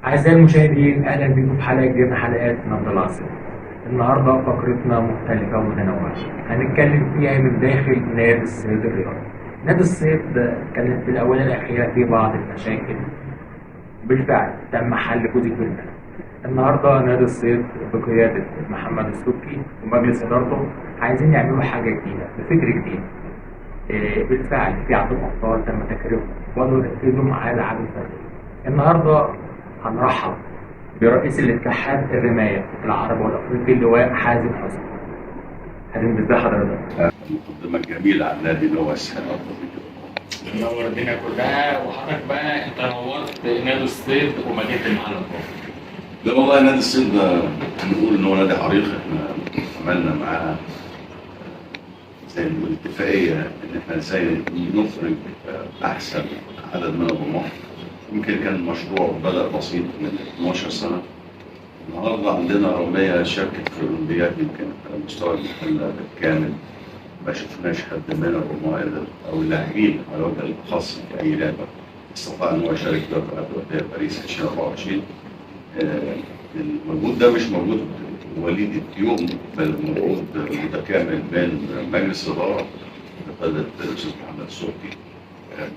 أعزائي المشاهدين، أهلا بكم في حلقة جديدة من حلقات نبض العاصمة. النهاردة فقرتنا مختلفة ومتنوعة، هنتكلم فيها من داخل نادي الصيد الرياضي. نادي الصيد كانت في الآونة الأخيرة فيه بعض المشاكل، بالفعل تم حل جزء كبير منها. النهارده نادي الصيد بقيادة محمد السبكي ومجلس إدارته عايزين يعملوا حاجة جديدة بفكر جديد. بالفعل في عدد أبطال تم تكريمهم وبدأوا يركزوا على الألعاب الفردية. النهارده هنرحب برئيس الاتحاد الرماية العربي والأفريقي اللواء حازم حسني. حازم، ازي حضرتك؟ المقدمة الجميلة على النادي اللي هو يستحق أكتر من كده. نور الدنيا كلها، وحضرتك بقى انت نورت نادي الصيد ومدينة المحلة. لا والله نادي الصيد ده نقول إن هو نادي عريق، احنا عملنا معاه زي ما نقول اتفاقية إن احنا ازاي نخرج أحسن عدد من الرماة. يمكن كان مشروع بدأ بسيط من 12 سنة. النهارده عندنا رمية شاركت في الأولمبياد يمكن على مستوى المحلة بالكامل، ما شفناش حد من الرماة أو اللاعبين على وجه الأخص في أي لعبة استطاع إن هو يشارك في الأولمبياد باريس 2024. المجهود ده مش موجود وليد اليوم، بل موجود متكامل من مجلس الإدارة بقيادة الأستاذ محمد السبكي.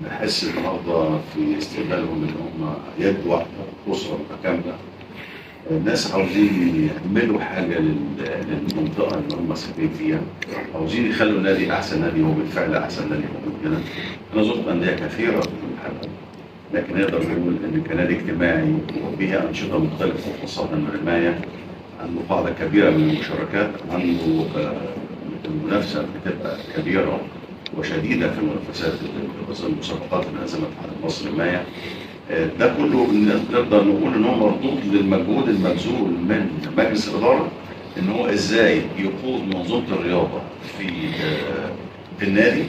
بحس النهارده في استقبالهم ان هم يد واحدة، اسره متكاملة. الناس عاوزين يعملوا حاجة للمنطقة اللي هم ساكنين فيها، عاوزين يخلوا النادي احسن نادي، هو بالفعل احسن نادي موجود هنا. انا زرت اندية كثيرة في المحلة، لكن نقدر نقول ان كنادي اجتماعي وفيها انشطة مختلفة خاصة الرماية، عنده قاعدة كبيرة من المشاركات، عنده المنافسة بتبقى كبيرة وشديده في المنافسات المسابقات اللي نظمت على مصر رمايه. ده كله نقدر نقول ان هو مردود للمجهود المبذول من مجلس الادارة، ان هو ازاي يقود منظومة الرياضة في النادي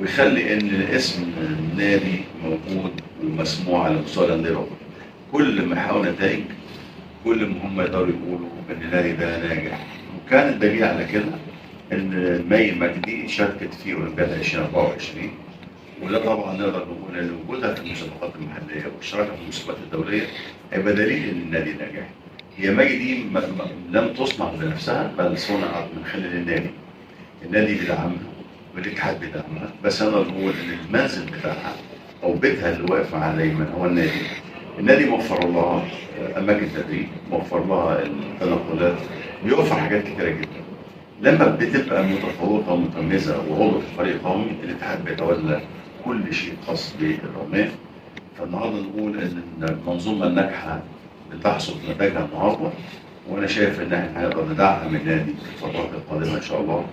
ويخلي ان اسم النادي موجود ومسموع على مستوى الاندية. كل ما يحققوا نتائج كل ما هم يقدروا يقولوا ان النادي ده ناجح، وكان الدليل على كده ان مي مجدي شاركت في اولمبياد 2024، وده طبعا نقدر نقول ان وجودها في المسابقات المحلية والشراكه في المسابقات الدولية هيبقى دليل ان النادي ناجح. هي مي دي لم تصنع بنفسها، بل صنعت من خلال النادي. النادي بيدعمها والاتحاد بيدعمها، بس انا بقول ان المنزل بتاعها او بيتها اللي واقف على اليمين هو النادي. النادي موفر لها اماكن تدريب، موفر لها التنقلات، بيوفر حاجات كتيرة جدا. لما بتبقى متفوقه ومتميزه وعضو في فريق قومي، الاتحاد بيتولى كل شيء خاص بالرمايه. فالنهارده نقول ان المنظومة الناجحة بتحصد نتائجها النهارده، وانا شايف ان احنا هنقدر ندعم النادي في الفترات القادمة ان شاء الله.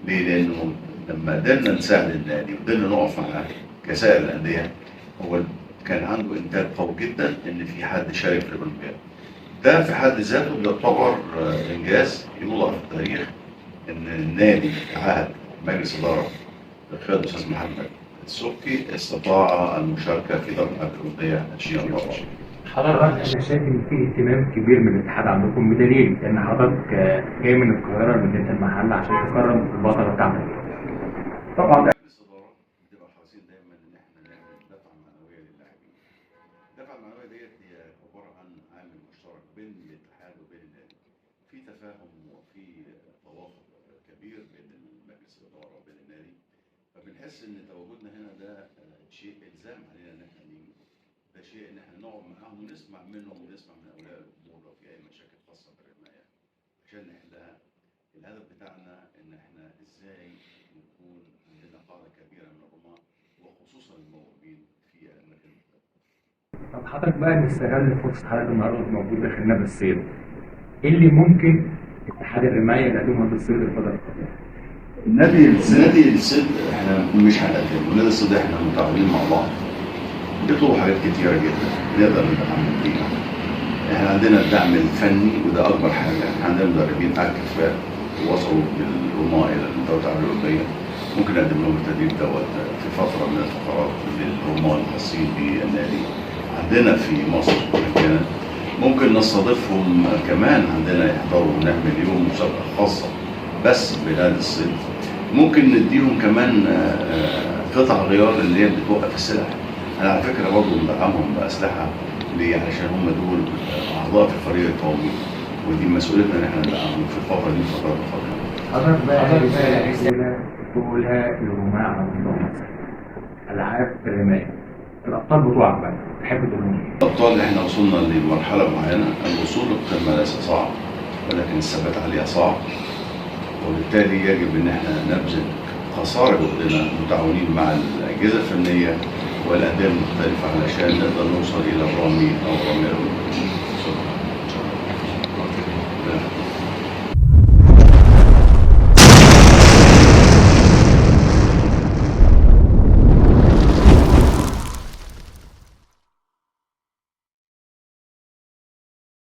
ليه؟ لانه لما قدرنا نساعد النادي وقدرنا نقف معاه كسائر الاندية، هو كان عنده انتاج قوي جدا ان في حد شارك في الاولمبياد. ده في حد ذاته بيعتبر انجاز يوضع في التاريخ، ان النادي عهد مجلس ادارة بقيادة الاستاذ محمد السبكي استطاع المشاركة في دوري الالعاب الاولمبية 2024. حضرتك انا شايف ان في اهتمام كبير من الاتحاد عندكم، بدليل ان حضرتك جاي من القاهرة لمدينة المحلة عشان تكرم البطلة بتاعتك. طبعا مجلس الادارة بتبقى حريصين دايما ان احنا نعمل دفعه معنوية للاعبين. الدفعة المعنوية ديت هي عبارة عن عامل مشترك بين الاتحاد وبين النادي. في تفاهم وفي توافق كبير بين مجلس الادارة وبين النادي، فبنحس ان تواجدنا هنا ده شيء الزام علينا ان احنا نيجي، ده شيء ان احنا نقعد معاهم ونسمع منهم ونسمع من اولياء الامور لو في اي مشاكل خاصة بالرمايه عشان نحلها. الهدف بتاعنا ان احنا ازاي نكون عندنا قاعدة كبيرة من الرماة وخصوصا الموهوبين في الاماكن المختلفة. طب حضرتك بقى نستغل فرصة حضرتك النهارده موجود داخل نادي الصيد. ايه اللي ممكن اتحاد الرماية يقدمه نادي الصيد الفترة القادمة؟ نادي الصيد احنا مش هنقدمه، نادي الصيد احنا متعاونين مع بعض. بيطلبوا حاجات كتيرة جدا نقدر ندعمهم فيها. احنا عندنا الدعم الفني وده أكبر حاجة، احنا عندنا مدربين على الكفاءة ووصلوا بالرماة إلى الدورة الأوروبية، ممكن نقدم لهم التدريب دوت في فترة من الفترات للرماة الخاصين بالنادي. عندنا في مصر مجانا ممكن نستضيفهم كمان عندنا يحضروا ونعمل يوم مسابقة خاصة بس بنادي الصيد. ممكن نديهم كمان قطع غيار اللي هي بتوقف السلاح. انا على فكرة برضه مدعمهم باسلحه ليه؟ علشان هم دول اعضاء في الفريق القومي، ودي مسؤوليتنا ان احنا ندعمهم في الفترة دي والفترات القادمة. حضرتك بقى رسالة تقولها للرماة على مستوى مصر، العاب الرماية، الابطال بتوعك بقى تحب تقولهم ايه؟ الابطال احنا وصلنا لمرحلة معينة، الوصول للقمه ليس صعب ولكن الثبات عليها صعب، وبالتالي يجب ان احنا نبذل قصارى جهدنا متعاونين مع الاجهزة الفنية والاندية المختلفة علشان نقدر نوصل الى الرامي او الرامية الاولمبية.